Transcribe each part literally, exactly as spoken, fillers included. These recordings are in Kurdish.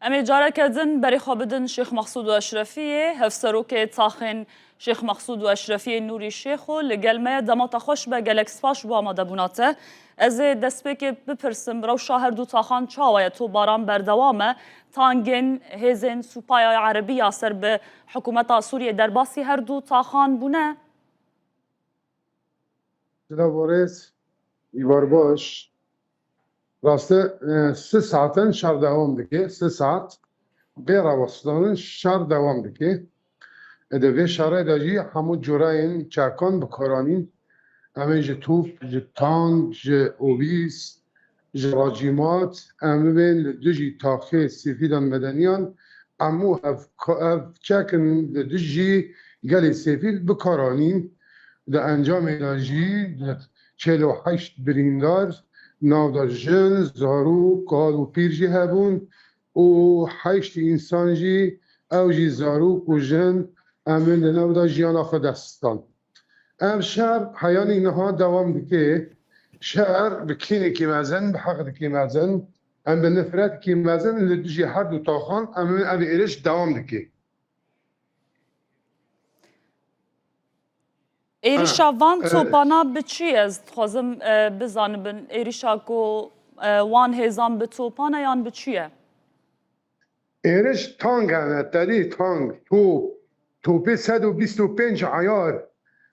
Em ê careke din berê xwe bidin Şêx Mexsûd û Eşrefiyê, hevserokê taxên Şêx Mexsûd û Eşrefiyê Nûrî Şêxo li gel me ye. Dema te xweş be, gelek spas ji bo amadebûna te. Ez ê destpêkê bipirsim, rewşa her du taxan çawa ye? Topbaran berdewam e. Tangên hêzên Supaya Erebî ya ser bi hikûmeta Sûriyê derbasî her du taxan bûne? Silav û rêz, îvar baş. Raste, e, sê saetin şer dewam dike, sê saet bê rawestandin şer dewam dike. E, di vê şerê de jî hemû cureyên çekan bi kar anîn. Em ê ji top, ji tank, ji obîs, ji racîmat, em ê bên li dijî taxê sivîlan medeniyan, hemû ev, ev çek in li dijî gelê sivîl bi kar anîn. Di encamê de jî di çel û heşt birîndar, nav de jin, zarok, kal û pîr jî hebûn û heşt însan jî, ew jî zarok û jin, em ê li nav de jiyana xwe dest dan. Ev şer heyanî niha dewam dike. Şer bi kînekî mezin, bi heqdikî mezin, em bi nifretkî mezin li dijî her du taxan em ê ev êriş dewam dike. Êrişa Ha, van e, topana bi çi ye? Ez dixwazim, e, bizanibin. Êrişa ku, e, wan hêzan bi topan e yan bi çi ye? Êriş tang hene, tedî tang, top, topê sed û bîst û pênc eyar,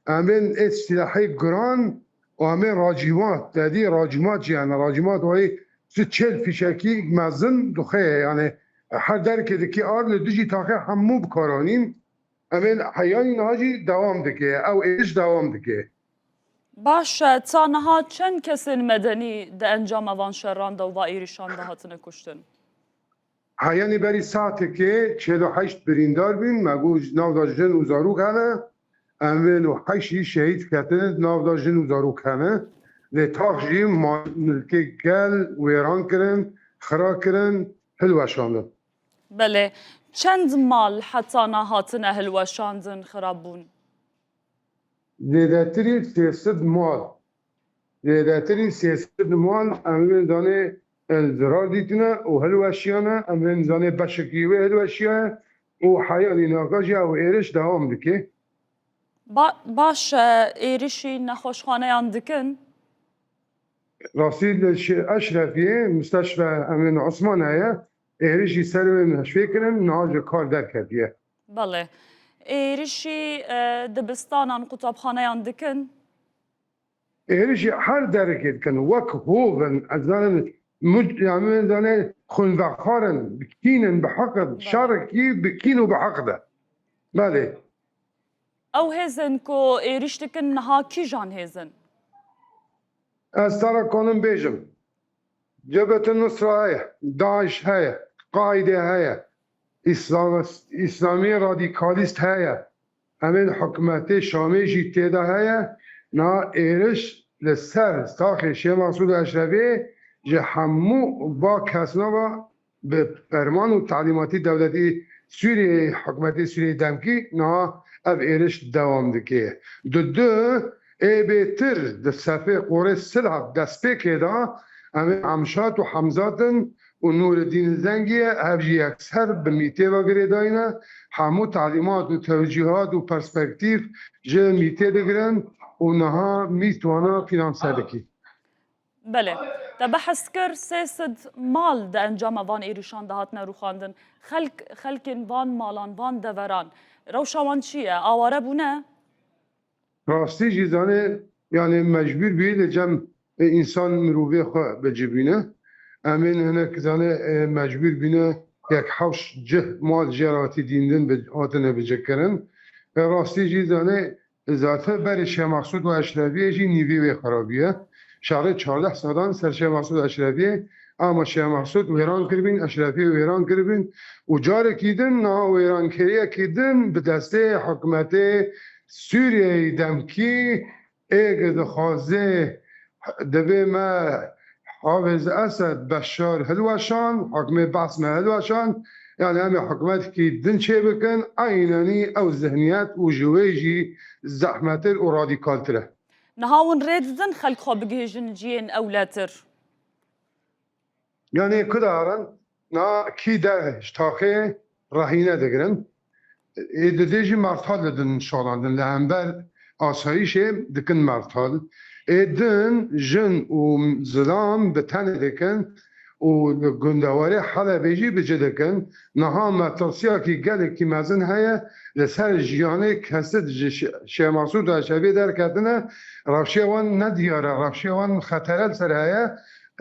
em ên ê silahê giran û em ên racîmat, tedî racîmat jî hene, racîmat wayî tu çêl fîşekî mezin dixê, yani her derkê dikî ar li dijî taxê hemû bi kar anîn, em ên heyanî niha jî dewam dike, ew êriş dewam dike. Baş e, ta niha çend kesên medenî di encama van şeran de û va êrişan de hatine kuştin? Heyanî berî saetekê çil û heşt birîndar bîn, me got ji nav de jin û zarok hene. Em ên û heşt jî şehîd ketine, di nav de jin û zarok hene. Lê tax jî ma-, milkê gel wêran kirin, xira kirin, hilweşandin. Belê. Çend mal heta niha hatine hilweşandin, xirab bûn? Zêdetirî sê sed mal. Zêdetirî sê sed mal em ê zanê, e, zirar dîtine û hilweşiyane, em ê zanê beşekî wê hilweşiyaye û heyanî niha jî ew êriş dewam dike. Ba-, baş e, êrişî nexweşxaneyan dikin? Rastî li şi-, Eşrefiyê, musteşfe Emîn Osman heye, êrişî ser wê neşfê kirin, niha ji kar derketiye. Belê. Êrişî, e, dibistanan, qutabxaneyan dikin? Êrişî her derekê dikin. Wek hov in, ez zanim, muc-, yani, ez zanim, xwînvexwar in, bi kîn in, bi heq in. Belê. Şerekî bi kîn û bi heq de. Belê. Ew hêzên ku êrîş dikin niha kîjan hêz in? Ez te re kanim bêjim. Cebhetê Nusra heye, DAIŞ heye, Qaîde heye, Îslam-, Îslamiyê radîkalîst heye, em ên hikûmetê Şamê jî tê de heye, niha êriş li ser taxê Şêx Mesûd Eşrefê ji hemû ba kesnava bi ferman û telîmatî dewletî Sûriyeyê, hikûmetê Sûriyeyê demkî niha ev êriş dewam dike. Di du ê bêtir di sefê qorê Silhek destpêkê de em ê Emşat û Hemzat in û Nûreddîn Zengî ye, ev jî yekser bi mîtê ve girêdayî ne. Hemû telîmat û tewcîhat û perspektîf ji mîtê digirin û niha mît wana fînanse dikî. Belê. Te behs kir, sê sed mal di encama van êrîşan de hatine rûxandin. Xelk, xelkên van malan, van deveran, rewşa wan çi ye? Aware bûne? Rastî jî zanê, yani mecbûr bî li cem, e, însan mirovê xwe bicibîne. Em ên hinek zanê, e, mecbûr bîne yek hewş cih mal jê re hatî dîndin bi, hatine bicikirin. E, rastî jî zanê, Zaten berê Şêx Mesûd û Eşrefiyê jî nîvî wê xirabiye. Şerê çardeh sadan ser Şêx Mesûd û Eşrefiyê, ama Şêx Mesûd wêran kiribîn, Eşrefiyê wêran kiribîn û carekî din niha wêrankeriyekî din bi destê hikûmetê Sûriyeyê demkî ê ke dixwaze Divê me Hafez Esed, Beşar hilweşand, hikmê Baas me hilweşand, yani em ê hikûmetekî din çêbikin, eynenî ew zihniyet û ji wê jî zehmettir û radikaltir e. Niha hûn rê didin xelk xwe bigihîjin cihên ewletir? Yani ku darin, na kî der ji taxê rehîne digirin. Ê didê jî mertal didin şalandin. Li hember asayîşê dikin mertal. Ê din jin û zilam bi tenê dikin û li gundewarê Helebê jî bi ci dikin. Niha metirsiyakî gelekî mezin heye li ser jiyanê kesî ji Şê-, Şêx Mesûd Eşrefî derketine. Rewşê wan nediyar e, rewşê wan xetere li ser heye.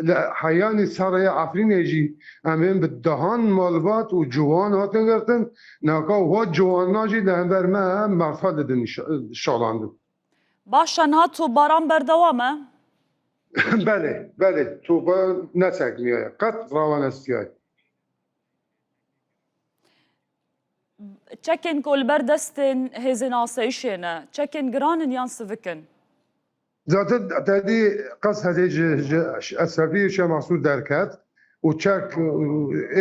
Li heyanî serê Efrînê jî em ên bi dehan malbat û ciwan hatin girtin. Naka wa ciwana jî li hember me mertal didin şa-, şalandin. Baş e, niha topbaran berdewam e? Belê, belê. Topbaran nesekiniyaye. Qet rawa nestiyaye. Çekên ku li ber destên hêzên asayîşê ne, çekên giran in yan sivik in? Zaten te dî qas hedê ji, ji Eşrefî Şêx Mesûd derket û çek,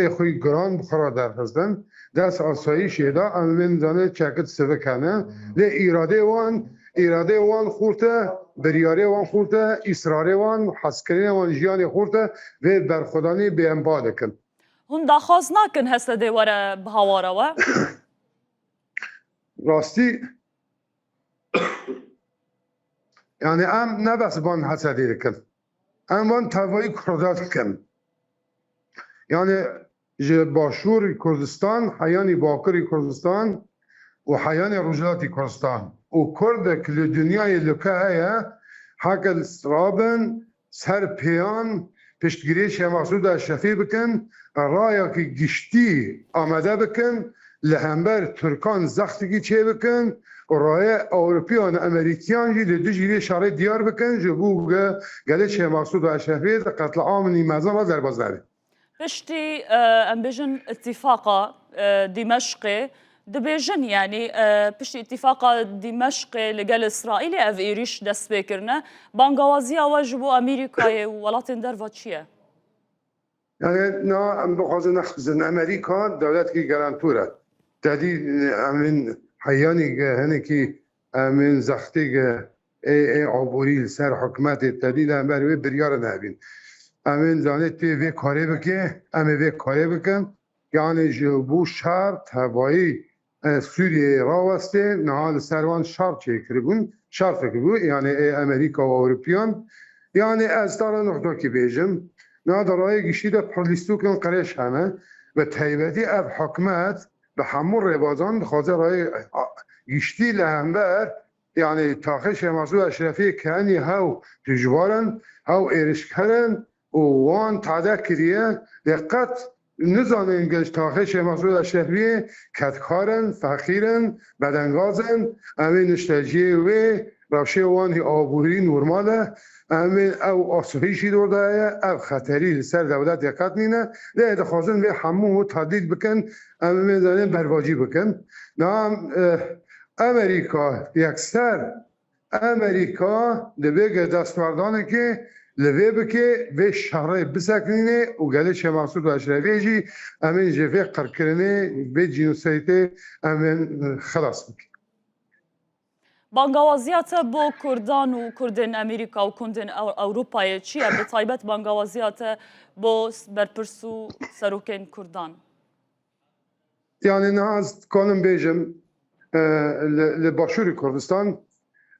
ê xwî giran bi xwe re derxistin. Dest asayîşê de em bên zanê çekit sivik hene. Lê îradê wan, îradê wan xurt e, biryarê wan xurt e, îsrarê wan, hezkirinê wan jiyanê xurt e, vê berxwedanî bêhempa dikin. Hûn daxwaz nakin Hesedê were bi hawara we? Rastî, yani em ne behs van Hesedê dikin. Em van tevayî Kurda dikin. Yani ji Başûrî Kurdistan, heyanî Bakurî Kurdistan û heyanî Rojhilatî Kurdistan. Û Kurdek li dinyayê li ke heye, heke li rabin, ser pêyan piştgiriyê Şêx Mesûd Eşrefî bikin, rayekî giştî amade bikin, li hember Tirkan zextikî çêbikin û raya Ewropiyan, Emerîkiyan jî li dijî vê şerê diyar bikin, ji bo ge-, gelê Şêx Mesûd Eşrefî di qetliamî mezin re derbas nebe. Piştî, e, em bêjin îtîfaqa, e, Dîmeşqê, dibêjin, yanî, e, piştî îtîfaqa Dîmeşqê li gel Îsraîlê ev êrîş dest pê kirine. Bangawaziya we ji bo Amerîkayê û welatên derva çi ye? Yani, na, em bixwazin nexizin. Amerîka dewletkî garantûr e. Tedî, em ên heyanî ge-, hinekî em ên zextê ge-, ê, ê aborî li ser hikûmetê tedî li hember wê biryar nebîn. Em ên zanê tê vê karê bike, em ê vê karê bikin. Yani ji bo şer tevayî, e, Sûriyeyê rawestê, niha li ser wan şer çêkiribûn, şer fikiribû, yani ê Amerîka û Ewropiyan. Yani ez te re nuqtekî bêjim, niha di rayê giştî de pirlîstûkên qirêj hene, bi taybetî ev hikûmet bi hemû rêbazan dixwaze rayê, a, giştî li hember, yani taxê Şêx Mesûd Eşrefî kenî hew dijwar in, hew êrişker in û wan tade kiriye. Lê qet nizanin ge ji taxê Şêx Mesûd Eşrefî kedkar in, feqîr in, bedengaz in, em ê nişteciyê wê rewşê wan hî aborî normal e. Em ê ew asayîşî dor de heye, ev xeterî li ser dewletê qet nîne. Lê dixwazin vê hemû tedlîl bikin, em ê zanin berbacî bikin. Niha, e, Amerîka yekser, Amerîka divê ge destwerdanekê li vê bike, vê şerê bisekinîne û gelê Şêx Mesûd Eşrefê jî em ên ji vê qirkirinê, vê cînosaydê em ên xilas bikin. Bangawaziya te bo Kurdan û Kurdên Amerîka û Kurdên Ew-, Ewropayê çi ye? Bi taybet bangawaziya te bo s-, berpirs û serokên Kurdan? Yani niha ez dikanim bêjim, e, li, li Başûrê Kurdistan,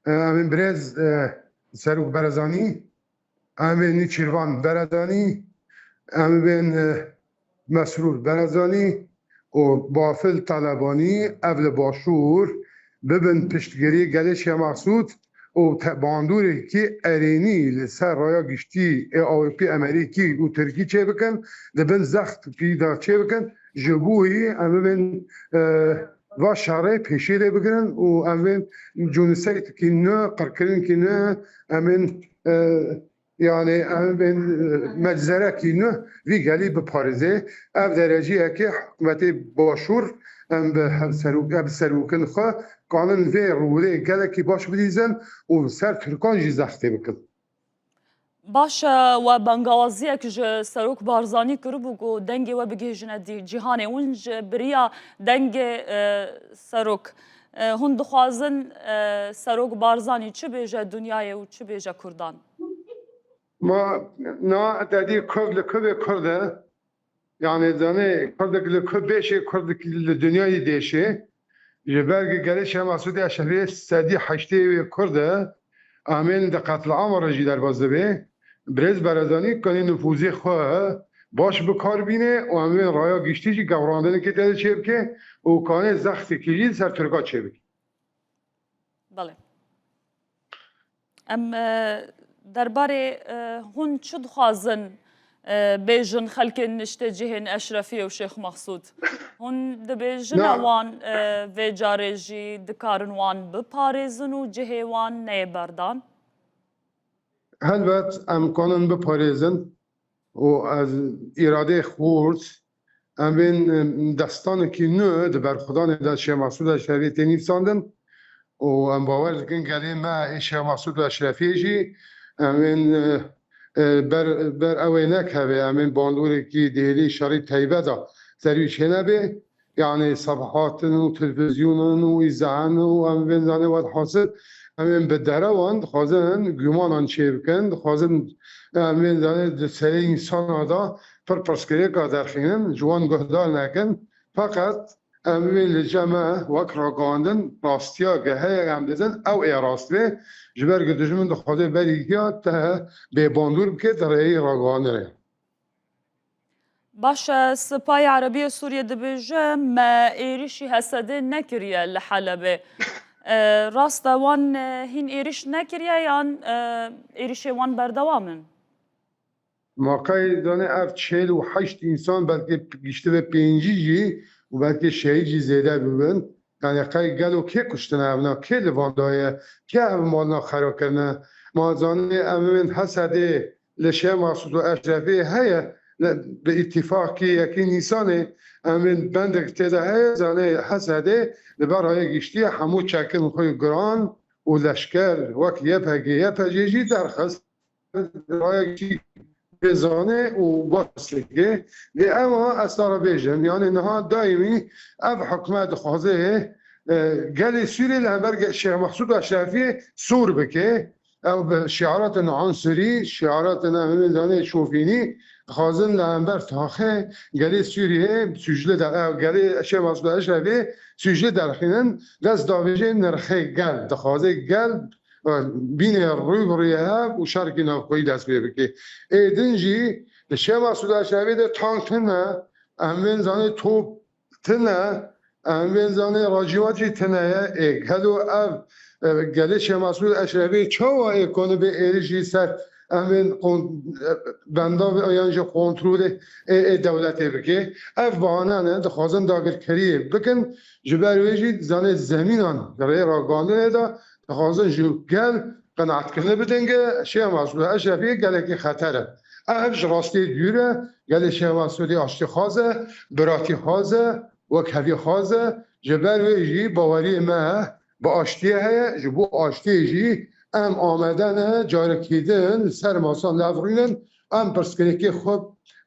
e, em ên birêz, e, Serok Barzanî, em ên Nêçîrvan Barzanî, em ên, e, Mesrûr Barzanî û Bafil Talebanî, ev li Başûr bibin piştgirî gelê Şêx Mesûd û te-, bandorêkî erênî li ser raya giştî ê Ewropî, Amerîkî û Tirkî çêbikin, di bin zextekî de çêbikin, ji bo wî em bibên, e, va şerê pêşî lê bigirin û em bên cînosaydekî nû, qirkirinekî nû, em bên, e, yani em bên, e, meczerekî nû vî gelî biparêze. Ev dereciyekê hikûmetê Başûr em bi hev serok-, ev serokên xwe kanin vê rûlê gelekî baş bidîzin û ser Tirkan jî zextê bikin. Baş e, we bangawaziyek ji Serok Barzanî kiribû ku dengê we bigihêjine dî-, cîhanê. Hûn ji biriya dengê, e, Serok, e, hûn dixwazin, e, Serok Barzanî çi bêje dinyayê û çi bêje Kurdan? Ma, na, te dî Kurd li Kurdê Kurd e. Yanî zanê Kurdek li ku bêşê, Kurdek li dinyayê dêşê. Ji ber ku gelê Şêx Mesûdê Eşrefî sedî heştê wê Kurd e, em ên di qetliama re jî derbas dibe. Birêz Barzanî kanê nifûzê xwe baş bi kar bîne û em ên raya giştî jî gewrandinekê tê de çêbike û kanê zextekî jî li ser Tirka çêbike. Belê. Em, e, derbarê, e, hûn çi dixwazin, e, bêjin xelkên niştecihên Eşrefiyê û Şêx Mexsûd? Hûn dibêjine Na. wan, e, vê carê jî dikarin wan biparêzin û cihê wan neyê berdan? Helbet em kanin biparêzin û ez îradeyê xurt, em bên, em, destanekî nû di berxwedanê de Şêx Mesûd Eşrefî tê nivîsandin û em bawer dikin gelê me ê Şêx Mesûd Eşrefî jî em bên, e, e, ber, ber ew ê nekeve, em bên bandorêkî di hêlî şerî teybe de ser wî çênebe. Yanî sefahatin û televîzyonan û îzahan û em bên zanê welhasil em bên bi derewan dixwazin gumanan çêbikin, dixwazin em bên zanê di serê însana de pir pirsgirêka derxînin, ji wan guhdar nekin. Feqet em bên li cem me wek ragihandin rastiya ku heye em didin ew ê rast be. Ji ber ku dijmin dixwaze berî giya te bêbandor bike di rêyê ragihandinê. Baş e, Sipayê Erebî yê Sûriyê dibêje me êrîşî Hesedê nekiriye li Helebê. E, rast e, wan, e, hîn êrîş nekiriye yan, e, êrîşê wan berdewam in? Ma qey zanê ev çêl û heşt însan belkî giştibe pêncî jî û belkî şehîd jî zêde bibin. Yanî qey gelo kê kuştine evna, kê li van daye, kê ev malna xera kirine? Ma zanê em bên Hesedê li Şêx Mesûd û Eşrefê heye, li, bi îtîfaqî yekî Nîsanê em bên bendek tê de heye, zanê Hesedê li ber raya giştî ye, hemû çekin xwe giran û leşker wek Y P G, Y P G jî derxist. Raya giştî bê zanê û baş dike. Lê ewa ez te re bêjim, yanî niha daîmî ev hikûmet dixwaze, e, gelê Sûriyê li hember ge-, Şêx Mexsûd Eşrefî sûr bike. Ew bi şiaratin unsurî, şiaratin em ê zanê şofînî dixwazin li hember taxê gelê Sûriyê sûclî de, ew gelê Şêx Mexsûd Eşrefî sûclî derxînin, dest davêjê nirxê gel. Dixwaze gel bînê rû bi rûyê hev û şerekî navxweyî dest pê bike. Ê din jî di Şêx Mesûd Eşrefî de tank tune, em bên zanê top tune, em bên zanê racîwat jî tune ye. Ê gelo ev, e, gelê Şêx Mesûd Eşrefî çawa ê konibe êrişî ser em bên kon-, e, benda yan jî kontrolê ê, ê dewletê bike? Ev bahane ne, dixwazin dagirkeriyê bikin. Ji ber wê jî zanê zemînan di rê ragihandinê de dixwazin ji gel qenaetkirine bidin ku Şêx Mesûd Eşrefî gelekî xeter e. Ev ji rastiyê dûr e. Gelê Şêx Mesûdî aştîxwaz e, biratîxwaz e, wekhevîxwaz e. Ji ber wê jî baweriyê me bi aştiyê heye. Ji bo aştiyê jî em amade ne carekî din li ser masa lev rûnin. Em pirsgirêkê xwe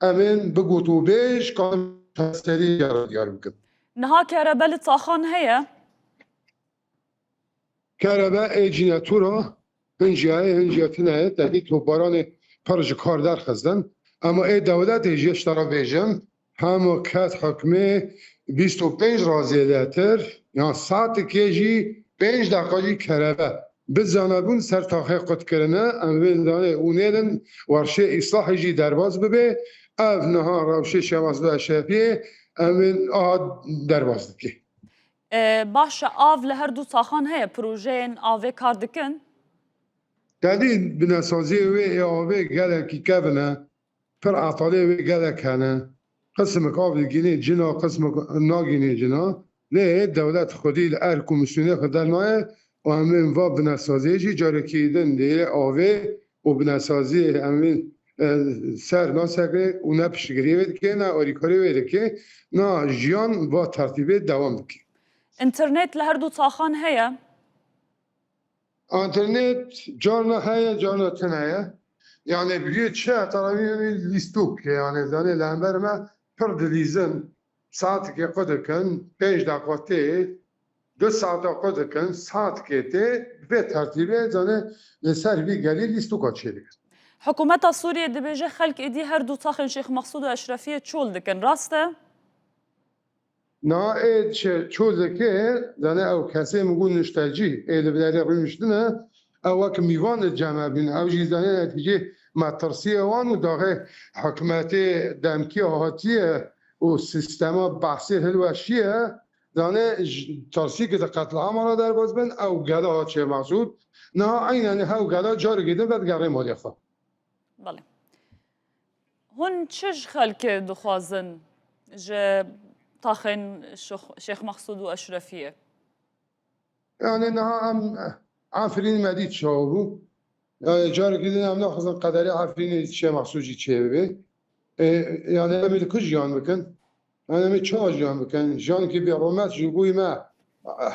em ên bi gotûbêj karin çareserî diyar bikin. Niha kerebe li taxan heye? Kerebe ê cînetûra hin jî heye, hin jî tune ye. Tevî topbaranê pir ji kar derxistin. Ema ê dewletê jî ji te re bêjim, hema ket hukmê bîst û pênc ra zêdetir, yan saetekê jî pênc deqa jî kerebe. Bi zanebûn ser taxê qut kirine, em bên zanê û nêrin werşê îslahê jî derbas bibe. Ev niha rewşê Şêx Mesûd Eşrefiyê em bên a derbas dike. E, baş e, av li her du taxan heye, projeyên avê kar dikin? Tevî binesaziyê wê ê avê gelekî kevin e, pir etalê wê gelek hene. Qismek av digînê cina, qismek nagînê cina. Lê dewlet xwedî li er komîsyonê xwe dernaye û em ên va binesaziyê jî carekî din dê avê û binesaziyê em ên, e, ser nasekê û ne piştgiriyê wê dike, ne alîkariyê wê dike, na jiyan va tertîbê dewam dike. Înternet li her du taxan heye? Înternet carna heye, carna tune ye. Yanî bi wê çi, heta rewî lîstok, yanî zanê li hember me pir dilîzin. Saetekê qut dikin, pênc deqa tê, du saeta qut dikin, saetekê tê, bi vê tertîbê zanê li ser vî gelî lîstoka çêdikin. Hikûmeta Sûriyê dibêje xelk êdî her du taxên Şêx Mexsûd û Eşrefiyê çol dikin, rast e? Na ê çi çol dike, zane ew kesê min got nuştecî, ê li vînarê rûniştine, ew wek mîvan li cem me bîn. Ew jî zane netîcê me tirsiye wan û daxê hikûmetê demkî hatiye û sîstema behsê hilweşiye, zane ji tirsî ki di qetlama re derbas bin, ew gela hat Şêx Mexsûd. Niha eynen hew gela carekê din vedigerê malê xwe. Belê. Hûn çi ji xelkê dixwazin ji taxên Şêx-, Şêx Mexsûd û Eşrefiyê? Yani niha em Efrîn me dît çawa bû. Yani carekî din em naxwazin qederê Efrînê Şêx Mexsûd jî çêbibe. E, yani em ê li ku jiyan bikin? Yani em ê çawa jiyan bikin? Jiyanekî bêrûmet ji bo me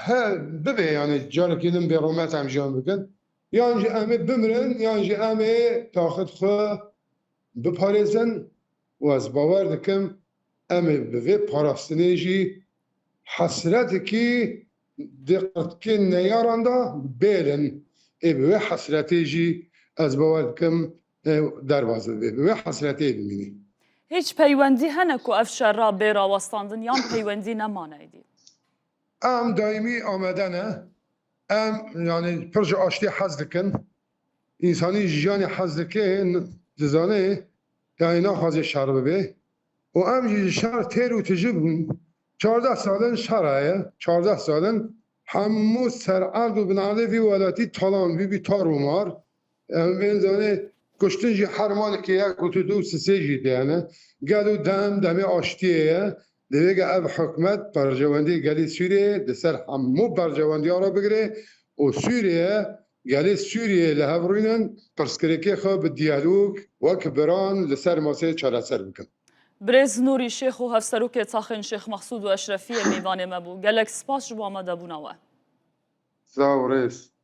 he bibe, yani carekî din bêrûmet em jiyan bikin. Yan jî em ê bimirin, yan jî em ê taxit xwe biparêzin û ez bawer dikim em ê bi vê parastinê jî hesretekî di qirtikên neyaran de bêlin. Ê bi wê hesretê jî ez bawer dikim, e, derbas bibe. Bi wê hesretê bimîne. Hiç peywendî hene ku ev şerra bê rawestandin yan peywendî nemane êdî? Em daîmî amade ne. Em, yani, pir ji aştiyê hez dikin. Însanî ji jiyanê hez dike, n-, dizane, yani, naxwaze şer bibe. Û em jî ji şer têr û tije bûn. Çardeh sal in şer heye. Çardeh sal in hemû ser erd û binerdê vî welatî talan, vî bî tar û mar. Em bên zanê kuştin jî her malekê yek û tu du sisê jî têne. Gelo dem demê aştiyê ye. Divê ke ev hikûmet berjewendiyê gelê Sûriyeyê di ser hemû berjewendiya re bigire û Sûriye, gelê Sûriyeyê li hev rûnin, pirsgirêkê xwe bi diyalog wek biran li ser masê çareser bikin. Birêz Nûrî Şêx û hevserokê taxên Şêx Mexsûd û Eşrefiyê mêvanê me bû. Gelek spas ji bo amadebûna we. Sağ ol, rêz.